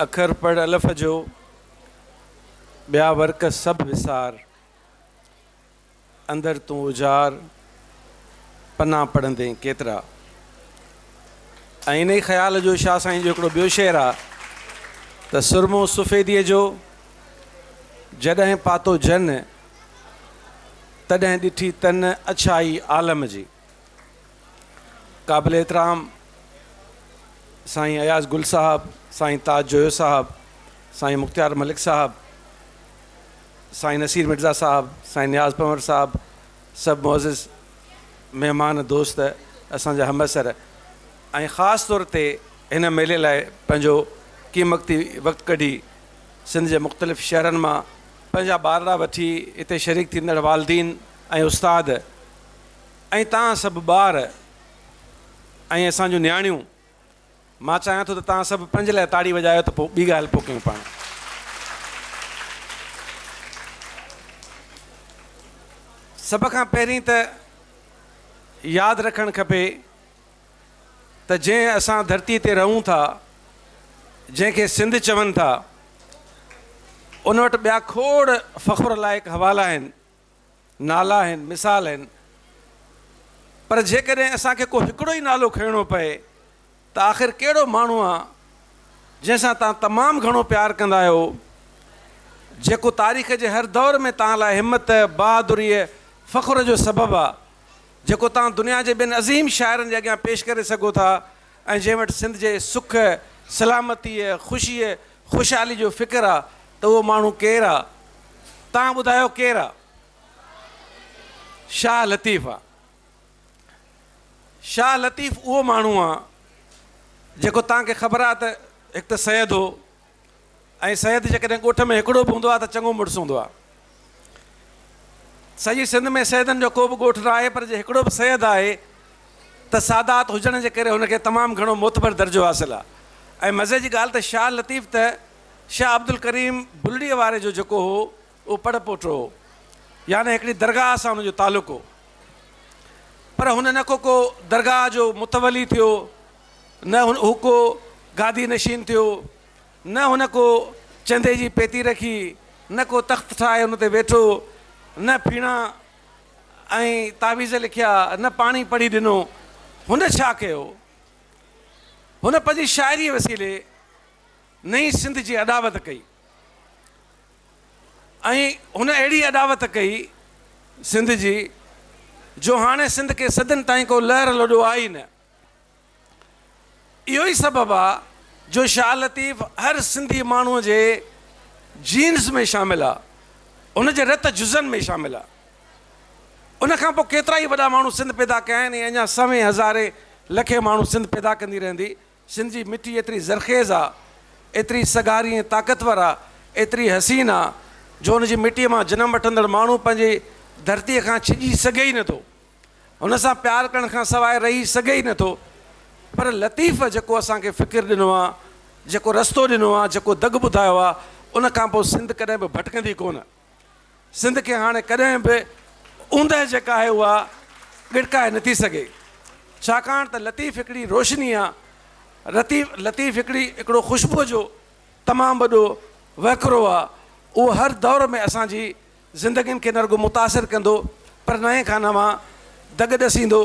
اکر پڙهه الف جو، ٻيا ورق سڀ وسار، اندر تون اجار، پنا پڙهندين ڪيترا. ۽ انهي خيال جو شاهه سائين جو هڪڙو ٻيو شعر آ ته سرمو سفيديء جو جڏهن پاتو جن، تڏهن ڏٺي تن اڇائي عالم جي. قابل احترام سائين اياز گل صاحب، سائين تاج جويو صاحب، سائين مختيار ملڪ صاحب، سائين نصير مرزا صاحب، سائين نياز پنور صاحب، سڀ معزز مهمان دوست اسان جا همعصر ۽ خاص طور تي هن ميلي لاء پنهنجو قيمتي وقت ڪڍي سنڌ جي مختلف شهرن مان پنهنجا ٻارڙا وٺي هتي شريڪ ٿيندڙ والدين ۽ استاد ۽ توهان سڀ ٻار ۽ اسان جون نياڻيون، مان چاهيان ٿو ته توهان سڀ پنهنجي لاء تاڙي وڄايو ته پوء ٻي ڳالهه پوء ڪيون پاڻ. سڀ کان پهرين ته ياد رکڻ کپي ته جنهن اسان ڌرتي تي رهون ٿا، جنهن کي سنڌ چون ٿا، ان وٽ ٻيا کوڙ فخر لائق حوالا آهن. نالا آهن، مثال آهن، پر جيڪڏهن اسان کي ڪو هڪڙو ئي نالو کڻڻو پئي ته آخر ڪهڙو ماڻهو آ جنهن سان توهان تمام گهڻو پيار ڪندا آهيو، جيڪو تاريخ جي هر دور ۾ توهان لاء همت، بهادريء، فخر جو سبب آ، جيڪو توهان دنيا جي ٻين عظيم شاعرن جي اڳيان پيش ڪري سگهو ٿا ۽ جنهن وٽ سنڌ جي سک، سلامتيء، خوشيء، خوشحالي جو فڪر آ ته اهو ماڻهو ڪير آ؟ توهان ٻڌايو ڪير آ؟ شاهه لطيف آ. شاهه لطيف اهو ماڻهو آ جيڪو توهان کي خبر آ ته هڪ ته سيد هو ۽ سيد جيڪڏهن ڳوٺ ۾ هڪڙو به هوندو آ ته چڱو مڙس هوندو آ. سڄي سنڌ ۾ سيدن جو ڪو به ڳوٺ نه آهي پر جي هڪڙو به سيد آهي ته سادات هجڻ جي ڪري هن کي تمام گهڻو معتبر درجو حاصل آ ۽ مزي جي ڳالهه ته شاهه لطيف ته شاهه عبدالڪريم بلڙيء واري جو جيڪو هو اهو پڙ پوٽو هو يعني هڪڙي درگاهه سان هن جو تعلق هو پر هن نه ڪو ڪو درگاهه جو متولي ٿيو نه هو ڪو گادي نشين ٿيو نه هن ڪو چندي جي پيتي رکي نه ڪو تخت ٺاهي ان تي ويٺو نه ڦيڻا ۽ تعويذ لکيا نه پاڻي پڙهي ڏنو هن ڇا ڪيو هن پنهنجي شاعريء وسيلي نئين سنڌ جي اڏاوت ڪئي ۽ هن اهڙي اڏاوت ڪئي سنڌ جي جو هاڻي سنڌ کي صدين تائين ڪو لهر لڏو آهي ئي نه. اهو ئي سبب آ جو شاهه لطيف هر سنڌي ماڻهوء جي جينز ۾ شامل آ، هن جي رت جزن ۾ شامل آ. ان کان پوء ڪيترائي وڏا ماڻهو سنڌ پيدا ڪيا آهن ۽ اڃا سوين هزارين لکين ماڻهو سنڌ پيدا ڪندي رهندي. سنڌ جي مٽي ايتري زرخيز آ، ايتري سگهاري ۽ طاقتور آ، ايتري حسين آ، جو ان جي مٽيء مان جنم وٺندڙ ماڻهو پنهنجي ڌرتيء کان ڇڄي سگهي ئي نٿو. هن سان پيار ڪرڻ کان سواء رهي سگهي ئي نٿو. پر لطيف جيڪو اسان کي فڪر ڏنو آ، جيڪو رستو ڏنو آ، جيڪو دڳ ٻڌايو آ، ان کان پوء سنڌ ڪڏهن به ڀٽڪندي ڪونه. سنڌ کي هاڻي ڪڏهن به اوندهه جيڪا آهي اها ڳڙڪائي نٿي سگهي. ڇاڪاڻ ته لطيف هڪڙي روشني آ، رطيف لطيف هڪڙي هڪڙو خوشبوء جو تمام وڏو وهڪرو آ، اهو هر دور ۾ اسان جي زندگين کي نه رڳو متاثر ڪندو پر نئين کان نوان دڳ ڏسيندو.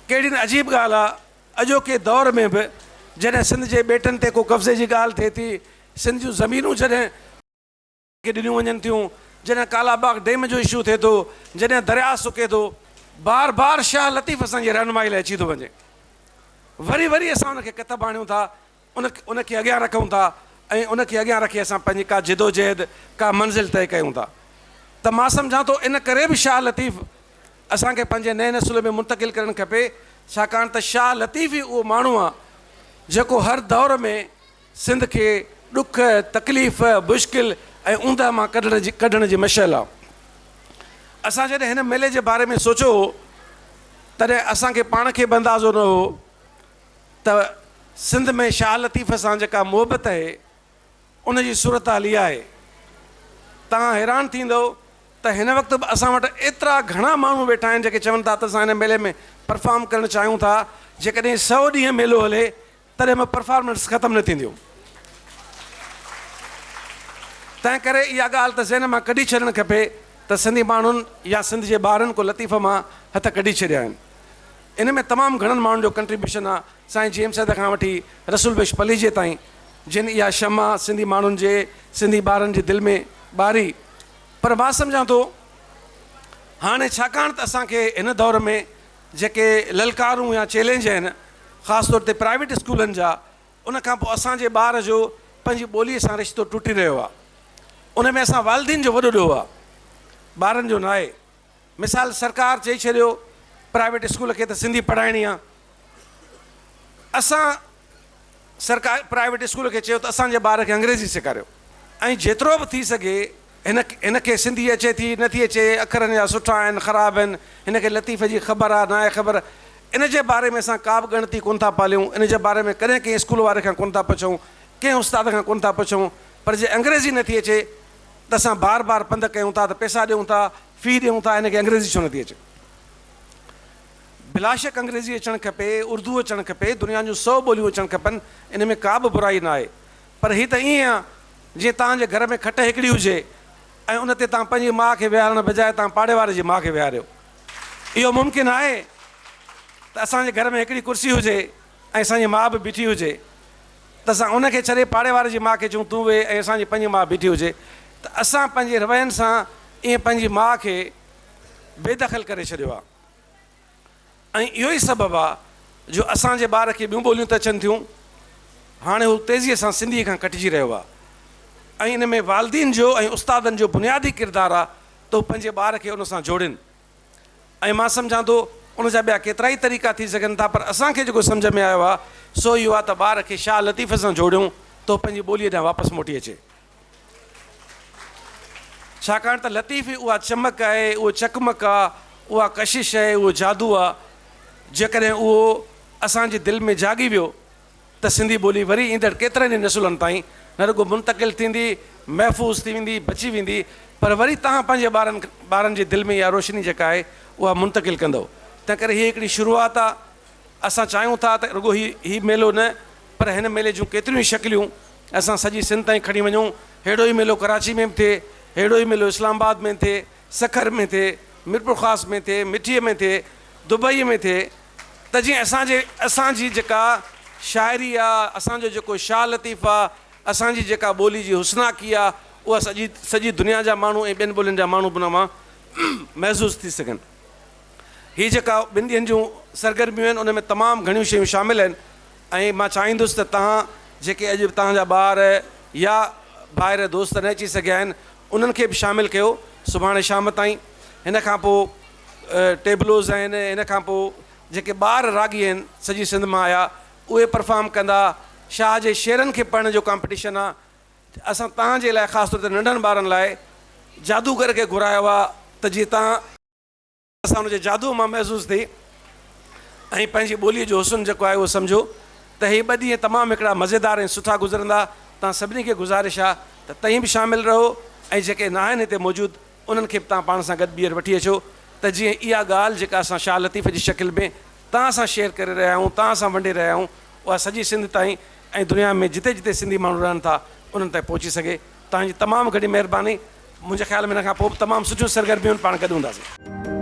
ڪهڙي نه عجيب ڳالهه آ، اڄوڪي دور ۾ به جڏهن سنڌ جي ٻيٽن تي ڪو قبضي جي ڳالهه ٿئي ٿي، سنڌ جون زمينون جڏهن. کي ڏنيون وڃن ٿيون، جڏهن ڪالا باغ ڊيم جو اشو ٿئي ٿو، جڏهن درياء سڪي ٿو، بار بار شاهه لطيف اسان جي رهنمائي لاء اچي ٿو وڃي، وري وري اسان ان کي ڪتب آڻيون ٿا، ان کي اڳيان رکون ٿا ۽ ان کي اڳيان رکي اسان پنهنجي ڪا جدوجهد، ڪا منزل طئي ڪيون ٿا ته مان سمجهان ٿو ان ڪري به شاهه لطيف اسان کي پنهنجي نئين نسل ۾ منتقل ڪرڻ کپي، ڇاڪاڻ ته شاهه لطيف ئي اهو ماڻهو آهي جيڪو هر دور ۾ سنڌ کي ڏک، تڪليف، مشڪل ۽ اوندهه مان ڪڍڻ جي ڪڍڻ جي مشعل آ. اسان جڏهن هن ميلي جي باري ۾ سوچيو هو تڏهن اسان کي پاڻ کي به اندازو نه هو ته سنڌ ۾ شاهه لطيف سان جيڪا محبت اهي ان جي صورتحال اها آهي. توهان حيران ٿيندؤ ته هن وقت به اسان وٽ ايترا گهڻا ماڻهو ويٺا آهن جيڪي چون ٿا ته اسان هن ميلي ۾ پرفارم ڪرڻ چاهيون ٿا جيڪڏهن سئو ڏينهن ميلو هلي تڏهن به پرفارمنس ختم نه ٿينديون. تنهن ڪري اها ڳالهه ته ذهن مان ڪڍي ڇڏڻ کپي ته سنڌي ماڻهن يا سنڌ جي ٻارن ڪو لطيف مان هٿ ڪڍي ڇڏيا آهن. ان ۾ تمام گهڻن ماڻهن جو ڪنٽريبيوشن آ، سائين جي ايم سيد کان وٺي رسول بخش پليجي تائين، جن اها شمع سنڌي ماڻهن جي، سنڌي ٻارن جي دل ۾ ٻاري. پر مان سمجهان ٿو هاڻي ڇاڪاڻ ته اسان کي هن دور ۾ جيڪي للڪارون يا چئلينج آهن، خاص طور تي پرائيويٽ اسڪولن جا، ان کان پوء اسان جي ٻار جو پنهنجي ٻوليء سان رشتو ٽٽي رهيو آهي. ان ۾ اسان والدين جو وڏو ڏوهه آهي، ٻارن جو ناهي. مثال سرڪار چئي ڇڏيو پرائيويٽ اسڪول کي ته سنڌي پڙهائڻي آهي. اسان سرڪار پرائيويٽ اسڪول کي چيو ته اسان جي ٻار کي انگريزي سيکاريو ۽ جيترو به ٿي سگهي هن هن کي سنڌي اچي ٿي نه ٿي اچي، اکر هن جا سٺا آهن خراب آهن، هن کي لطيف جي خبر آهي ناهي خبر، ان جي باري ۾ اسان ڪا به ڳڻتي ڪونه ٿا پاليون، ان جي باري ۾ ڪڏهن ڪنهن اسڪول واري کان ڪونه ٿا پڇون، ڪنهن استاد کان ڪونه ٿا پڇون، پر جي انگريزي نه ٿي اچي ته اسان بار بار پنڌ ڪيون ٿا ته پئسا ڏيون ٿا، في ڏيون ٿا، هن کي انگريزي ڇو نه ٿي اچي؟ بلاشڪ انگريزي اچڻ کپي، اردو اچڻ کپي، دنيا جون سئو ٻوليون اچڻ کپن، ان ۾ ڪا به برائي ناهي، پر هي ته ائين آ جيئن توهان جي گهر ۾ کٽ هڪڙي هجي ۽ ان تي توهان پنهنجي ماء کي ويهارڻ بجاء توهان پاڙي واري جي ماء کي ويهاريو. اهو ممڪن آهي ته اسان جي گهر ۾ هڪڙي ڪرسي هجي ۽ اسان جي ماء به بيٺي هجي ته اسان ان کي ڇڏي پاڙي واري جي ماء کي چئون تون ويهه ۽ اسان جي پنهنجي ماء بيٺي هجي ته اسان پنهنجي روين سان ائين پنهنجي ماء کي بي دخل ڪري ڇڏيو آ. ۽ اهو ئي سبب آ جو اسان جي ٻار کي ٻيون ٻوليون ته اچن ٿيون، هاڻي هو تيزيء سان سنڌيء کان ڪٽجي رهيو آ ۽ ان ۾ والدين جو ۽ استادن جو بنيادي ڪردار آ ته هو پنهنجي ٻار کي ان سان جوڙين ۽ مان سمجهان ٿو ان جا ٻيا ڪيترائي طريقا ٿي سگهن ٿا پر اسان کي جيڪو سمجهه ۾ آيو آ سو اهو آ ته ٻار کي شاهه لطيف سان جوڙيون ته هو پنهنجي ٻوليء ڏانهن واپس موٽي اچي. ڇاڪاڻ ته لطيف ئي اها چمڪ آهي، اهو چقمق آ، اها ڪشش آهي، اهو جادو آ، جيڪڏهن اهو اسان جي دل ۾ جاڳي ويو ته سنڌي ٻولي وري ايندڙ ڪيترن ئي نسلن تائين نه رڳو منتقل ٿيندي، محفوظ ٿي ويندي، بچي ويندي، پر وري توهان پنهنجي ٻارن ٻارن جي دل ۾ اها روشني جيڪا آهي اها منتقل ڪندؤ. تنهنڪري هيء هڪڙي شروعات آ. اسان چاهيون ٿا ته رڳو هي هي ميلو نه پر هن ميلي جون ڪيتريون ئي شڪليون اسان سڄي سنڌ تائين کڻي وڃون. ههڙو ئي ميلو ڪراچي ۾ به ٿئي، ههڙو ئي ميلو اسلام آباد ۾ ٿئي، سکر ۾ ٿئي، ميرپورخاص ۾ ٿئي، مٺيء ۾ ٿئي، دبئيء ۾ ٿئي ته جيئن اسان جي اسان جي جيڪا شاعري آ، اسان جو جيڪو شاهه لطيف آ، اسان جي جيڪا ٻولي جي حسناڪي آ، اها سڄي سڄي دنيا جا ماڻهو ۽ ٻين ٻولين جا ماڻهو به ان مان محظوظ ٿي سگهن. هي جيڪا ٻن ڏينهن جون سرگرميون آهن ان ۾ تمام گهڻيون شيون شامل آهن ۽ مان چاهيندس ته توهان جيڪي اڄ توهان جا ٻار يا ڀائر دوست نه اچي سگهيا آهن انهن کي به شامل ڪيو سڀاڻي شام تائين هن کان پوء ٽيبلوز آهن هن کان پوء جيڪي ٻار راڳي آهن سڄي سنڌ مان آيا اهي پرفارم ڪندا شاهه جي شعرن کي پڙهڻ جو ڪامپٽيشن آهي اسان توهان جي لاء خاص طور تي ننڍن ٻارن لاء جادوگر کي گهرايو آهي ته جيئن توهان سان ان جي جادوء مان محظوظ ٿي ۽ پنهنجي ٻوليء جو حسن جيڪو آهي اهو سمجهو ته هي ٻه ڏينهن تمام هڪڙا مزيدار ۽ سٺا گذرندا. توهان سڀني کي گذارش آهي ته تهين به شامل رهو ۽ جيڪي ناهن هتي موجود انهن کي به توهان پاڻ سان گڏ ٻيهر وٺي اچو ته جيئن اها ڳالهه جيڪا اسان شاهه لطيف جي شڪل ۾ توهان سان شيئر ڪري رهيا آهيون، توهان سان ونڊي رهيا آهيون اها سڄي سنڌ تائين ۽ دنيا ۾ جتي جتي سنڌي ماڻهو رهن ٿا انهن تائين پهچي سگهي. توهان جي تمام گهڻي مهرباني. منهنجي خيال ۾ هن کان پوء به تمام سٺيون سرگرميون پاڻ گڏ هونداسين.